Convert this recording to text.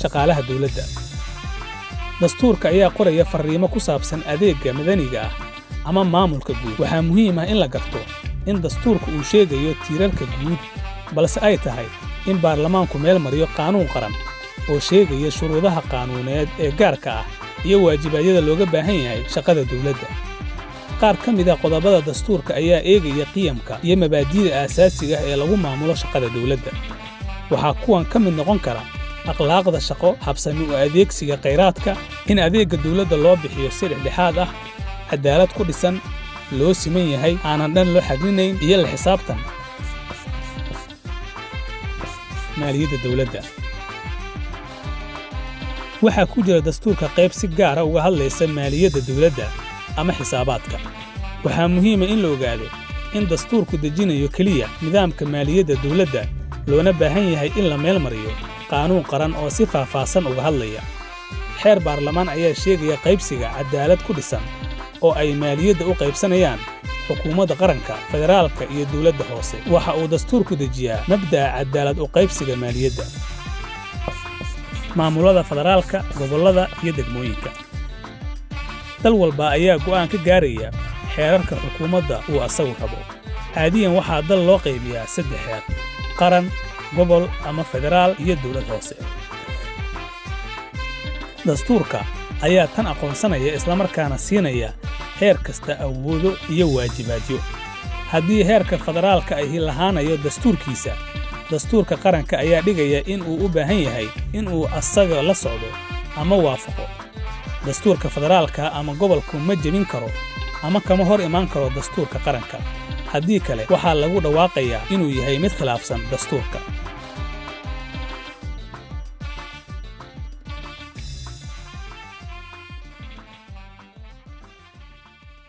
Shaqaalaha dawladda. Dastuurka ayaa qoraya farriimo ku saabsan adeegga madaniga ah ama maamulka guud. Waxaa muhiim ah in la garto in dastuurka uu sheegayo tiirarka guud, balse ay tahay in baarlamaanku meel mariyo qaanuun qaran oo sheegaya shuruudaha qaanuuneed ee gaarka ah iyo waajibaadyada looga baahan yahay shaqada dawladda. Qaar ka mid ah qodobada dastuurka ayaa eegaya qiyamka iyo mabaadi'da aasaasiga ah ee lagu maamulo shaqada dawladda. Waxaa kuwan ka mid noqon kara akhlaaqda shaqo, habsami u adeegsiga khayraadka, in adeegga dawladda loo bixiyo si dhexdhexaad ah, cadaalad ku dhisan, loo siman yahay, aanan dhan loo xaglinayn, iyo la xisaabtan. Maaliyadda dawladda. Waxaa ku jira dastuurka qayb si gaara uga hadlaysa maaliyadda dawladda ama xisaabaadka. Waxaa muhiima in la ogaado in dastuurku dejinayo keliya nidaamka maaliyadda dawladda, loona baahan yahay in la meel mariyo qaanuun qaran oo si faahfaahsan uga hadlaya. Xeer baarlamaan ayaa sheegaya qaybsiga cadaalad ku dhisan oo ay maaliyadda u qaybsanayaan xukuumadda qaranka, federaalka iyo dawladda hoose. Waxa uu dastuurku dejiyaa mabda'a cadaalad u qaybsiga maaliyadda. Maamulada federaalka, gobollada iyo degmooyinka. Dal walba ayaa go'aan ka gaaraya xeerarka xukuumadda uu asagu rabo. Caadiyan waxaa dal loo qaybiyaa saddex xeer: qaran, gobol ama federaal iyo dawlad hoose. Dastuurka ayaa tan aqoonsanaya, islamarkaana siinaya heer kasta awoodo iyo waajibaadyo. Haddii heerka federaalka ahi lahaanayo dastuurkiisa, dastuurka qaranka ayaa dhigaya in uu u baahan yahay in uu asaga la socdo ama waafaqo. Dastuurka federaalka ama gobolku ma jebin karo ama kama hor imaan karo dastuurka qaranka. Haddii kale, waxaa lagu dhawaaqayaa inuu yahay mid khilaafsan dastuurka.